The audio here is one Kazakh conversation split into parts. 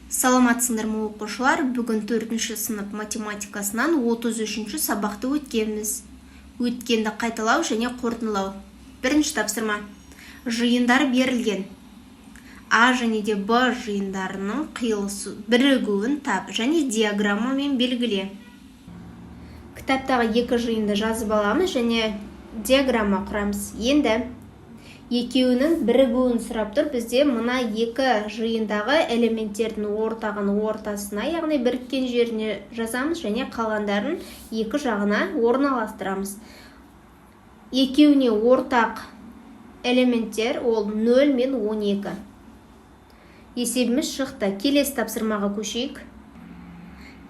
Саламатсыңдар ма, оқушылар! Бүгін төртінші сынып математикасынан 33-ші сабақты өткенбіз. Өткенді қайталау және қорытындылау. Бірінші тапсырма. Жиындар берілген. А және де Б жиындарының қиылысу, бірігуін тап және диаграммамен белгіле. Кітаптағы екі жиынды жазып аламыз және диаграмма құрамыз. Енді екеуінің бірігуін сұрап тұр. Бізде мына екі жиындағы элементтердің ортағын ортасына, яғни біріккен жеріне жазамыз және қалғандарын екі жағына орналастырамыз. Екеуіне ортақ элементтер ол 0 мен 12. Есебіміз шықты. Келесі тапсырмаға көшейік.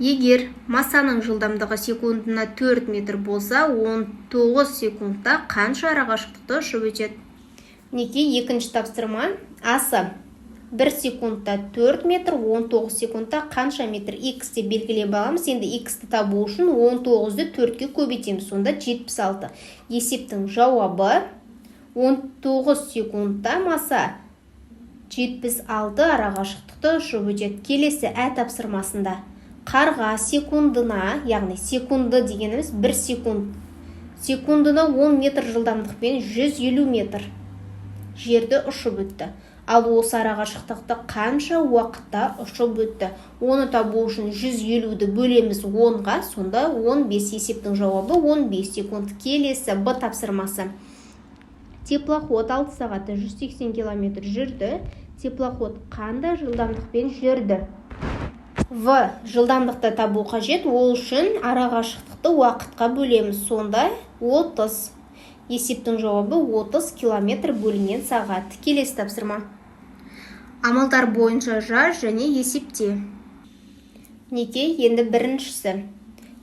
Егер массаның жылдамдығы секундына 4 метр болса, 19 секундта қанша арақашықтықты ұшып өтеді? Мінекей, екінші тапсырма. Асы 1 секундта 4 метр, 19 секундта қанша метр? X деп белгілеп аламыз. Енді x-ті табу үшін 19-ды 4-ке көбейтеміз, сонда 76. Есептің жауабы: 19 секундта масса 76 арақашықтықты ұшып өтеді. Келесі ә тапсырмасында қарға секундына, яғни секунды дегеніміз 1 секунд, секундына 10 метр жылдамдықпен 150 метр жерді ұшып өтті. Ал осы арақашықтықты қанша уақытта ұшып өтті? Оны табу үшін 150-ді бөлеміз 10-ға, сонда 15. Есептің жауабы 15 секунд. Келесі б тапсырмасы. Теплоход 6 сағатта 180 километр жүрді. Теплоход қандай жылдамдықпен жүрді? В жылдамдықты табу қажет. Ол үшін арақашықтықты уақытқа бөлеміз, сонда 30. Есептің жауабы 30 километр бөлінген сағат. Келесі тапсырма. Амалдар бойынша жаз және есепте. Мінекей, енді біріншісі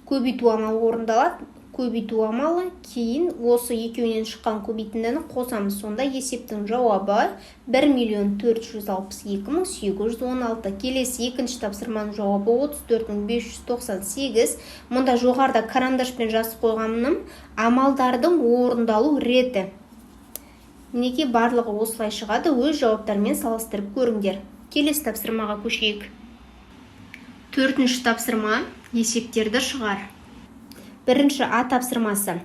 көбейту амалы орындалады. Көбейту амалы кейін осы екеуінен шыққан көбейтіндіні қосамыз. Сонда есептің жауабы 1 462 816. Келесі екінші тапсырманың жауабы 34 598. Мұнда жоғарыда карандашпен жазып қойғаным амалдардың орындалу реті. Мінекей, барлығы осылай шығады. Өз жауаптарымен салыстырып көріңдер. Келесі тапсырмаға көшейік. Төртінші тапсырма. Есептерді шығар. Бірінші а тапсырмасы.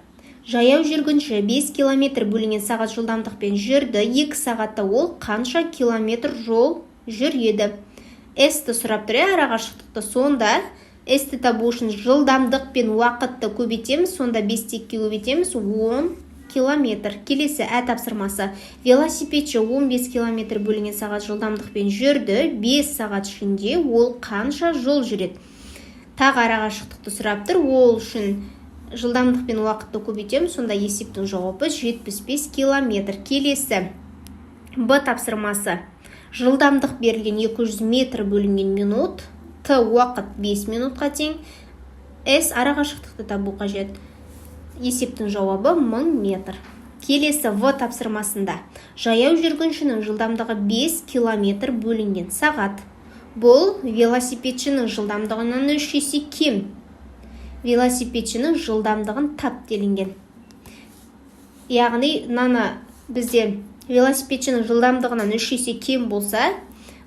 Жаяу жүргінші 5 километр бөлінген сағат жылдамдықпен жүрді. 2 сағатта ол қанша километр жол жүреді? S-ті сұрап тұр, иә, арақашықтықты. Сонда S-ті табу үшін жылдамдық пен уақытты көбейтеміз. Сонда 5 2-ге көбейтеміз, 10 километр. Келесі ә тапсырмасы. Велосипедші 15 километр бөлінген сағат жылдамдықпен жүрді. 5 сағат ішінде ол қанша жол жүреді? Тағы арақашықтықты сұрап тұр. Ол үшін жылдамдық пен уақытты көбейтеміз. Сонда есептің жауабы 75 километр. Келесі б тапсырмасы. Жылдамдық берілген, 200 метр бөлінген минут, т уақыт 5 минутқа тең. С арақашықтықты табу қажет. Есептің жауабы 1000 метр. Келесі в тапсырмасында жаяу жүргіншінің жылдамдығы 5 километр бөлінген сағат. Бұл велосипедшінің жылдамдығынан 3 есе кем. Велосипедшінің жылдамдығын тап делінген. Яғни мынаны бізде велосипедшінің жылдамдығынан 3 есе кем болса,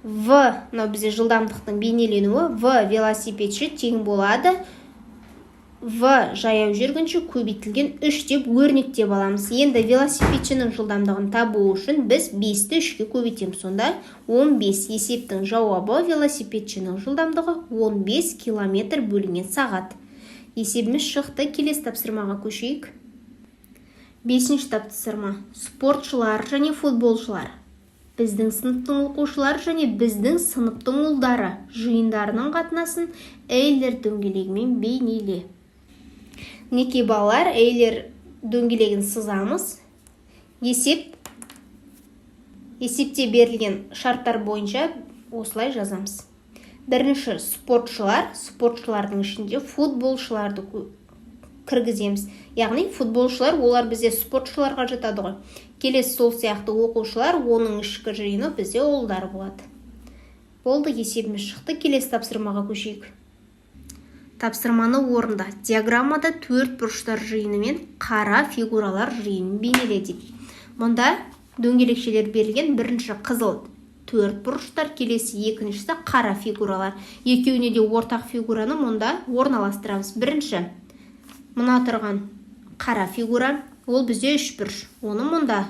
в мынау бізде жылдамдықтың бейнеленуі, в велосипедші тең болады в жаяу жүргінші көбейтілген 3 деп өрнектеп аламыз. Енді велосипедшінің жылдамдығын табу үшін біз 5-ті 3-ке көбейтеміз, сонда 15. Есептің жауабы: велосипедшінің жылдамдығы 15 километр бөлінген сағат. Есебіміз шықты. Келесі тапсырмаға көшейік. Бесінші тапсырма. Спортшылар және футболшылар, біздің сыныптың оқушылары және біздің сыныптың ұлдары жиындарының қатынасын Эйлер дөңгелегімен бейнеле. Мінекей, балалар, Эйлер дөңгелегін сызамыз. Есепте берілген шарттар бойынша осылай жазамыз. Бірінші спортшылар. Спортшылардың ішінде футболшыларды кіргіземіз, яғни футболшылар олар бізде спортшыларға жатады ғой. Келесі сол сияқты оқушылар, оның ішкі жиыны бізде ұлдар болады. Болды, есебіміз шықты. Келесі тапсырмаға көшейік. Тапсырманы орында. Диаграммада төрт бұрыштар жиыны мен қара фигуралар жиынын бейнеле дейді. Мұнда дөңгелекшелер берілген. Бірінші қызыл Төрт бұрыштар, келесі екіншісі қара фигуралар. Екеуіне де ортақ фигураны мұнда орналастырамыз. Бірінші, мына тұрған қара фигура, ол бізде үш бұрыш. Оны мұнда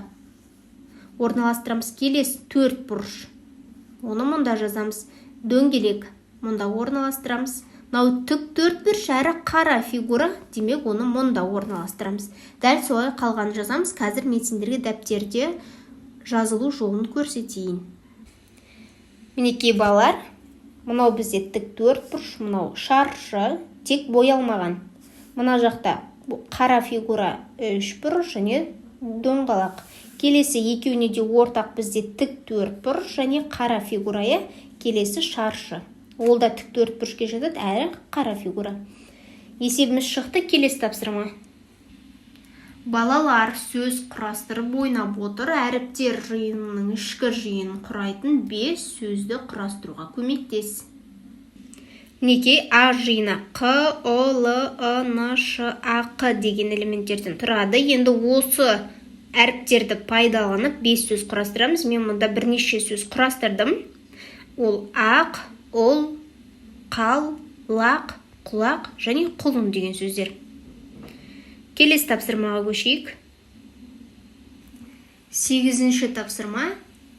орналастырамыз. Келесі төрт бұрыш. Оны мұнда жазамыз. Дөңгелек мұнда орналастырамыз. Мынау тік төрт бұрыш әрі қара фигура, демек оны мұнда орналастырамыз. Дәл солай қалғанын жазамыз. Қазір мен сендерге дәптерде жазылу жолын көрсетейін. Мінекей, балалар, мынау бізде тік төрт бұрыш, мынау шаршы, тек боялмаған. Мына жақта қара фигура үш бұрыш және доңғалақ. Келесі екеуіне де ортақ бізде тік төрт бұрыш және қара фигура, иә. Келесі шаршы. Ол да тік төрт бұрышқа жатады, әрі қара фигура. Есебіміз шықты. Келесі тапсырма. Балалар сөз құрастырып ойнап отыр. Әріптер жиынының ішкі жиынын құрайтын 5 сөзді құрастыруға көмектес. Мінекей, А жиыны Қ, О, Л, Ы, Н, Ш, А, Қ деген элементтерден тұрады. Енді осы әріптерді пайдаланып 5 сөз құрастырамыз. Мен мұнда бірнеше сөз құрастырдым. Ол ақ, ұл, қал, лақ, құлақ және құлын деген сөздер. Келесі тапсырмаға көшейік. 8-ші тапсырма.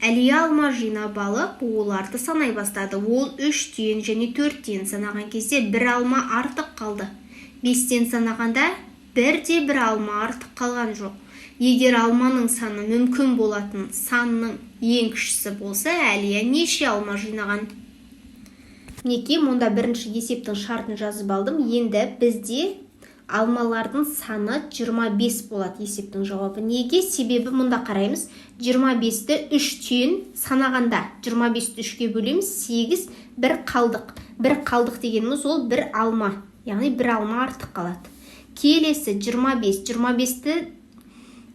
Әлия алма жинап алып, оларды санай бастады. Ол 3-тен және 4-тен санаған кезде бір алма артық қалды. 5-тен санағанда бірде бір алма артық қалған жоқ. Егер алманың саны мүмкін болатын санның ең кішісі болса, Әлия неше алма жинаған? Мінекей, мұнда бірінші есептің шартын жазып алдым. Енді бізде алмалардың саны 25 болады есептің жауабы. Неге? Себебі мұнда қараймыз, 25-ті 3-тен санағанда 25-ті 3-ке бөлеміз, 8, бір қалдық. Бір қалдық дегеніміз ол бір алма, яғни бір алма артық қалады. Келесі 25, 25-ті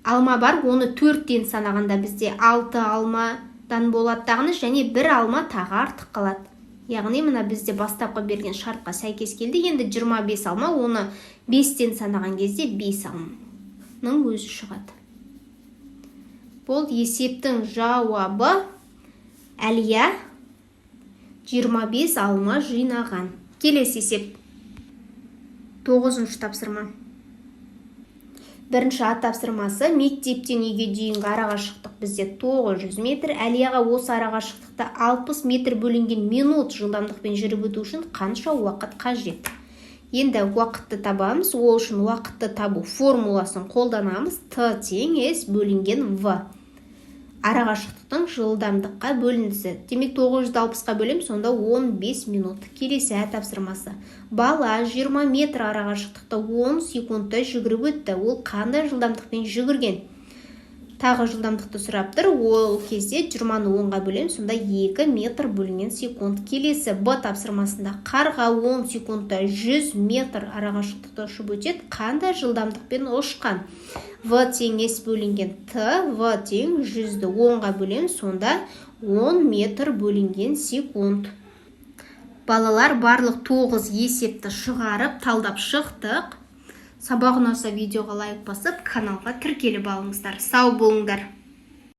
алма бар, оны 4-тен санағанда бізде 6 алмадан болады дағыны, және бір алма тағы артық қалады. Яғни мына бізде бастапқы берген шартқа сәйкес келді. Енді 25 алма, оны 5-тен санаған кезде 5 алманың өзі шығады. Бұл есептің жауабы: Әлия 25 алма жинаған. Келесі есеп. 9-шы тапсырма. Бірінші А тапсырмасы: мектептен үйге дейінгі арақашықтық бізде 900 метр. Әлияға осы арақашықтықты 60 метр бөлінген минут жылдамдықпен жүріп өту үшін қанша уақыт қажет? Енді уақытты табамыз. Ол үшін уақытты табу формуласын қолданамыз. Т тең S бөлінген В. Арақашықтықтың жылдамдыққа бөліндісі. Демек 960-қа бөлем, сонда 15 минут. Келесі Ә тапсырмасы. Бала 20 метр арақашықтықты 10 секундта жүгіріп өтті. Ол қандай жылдамдықпен жүгірген? Тағы жылдамдықты сұрап тұр. Ол кезде 20-ны 10-ға бөлем, сонда 2 метр бөлінген секунд. Келесі Б тапсырмасында қарға 10 секундта 100 метр арақашықтықты ұшып өтеді. Қандай жылдамдықпен ұшқан? В тең S бөлінген Т, В тең 100-ді 10-ға бөлем, сонда 10 метр бөлінген секунд. Балалар, барлық 9 есепті шығарып, талдап шықтық. Сабақ ұнаса, видеоға лайк басып, каналға тіркеліп алыңыздар. Сау болыңдар.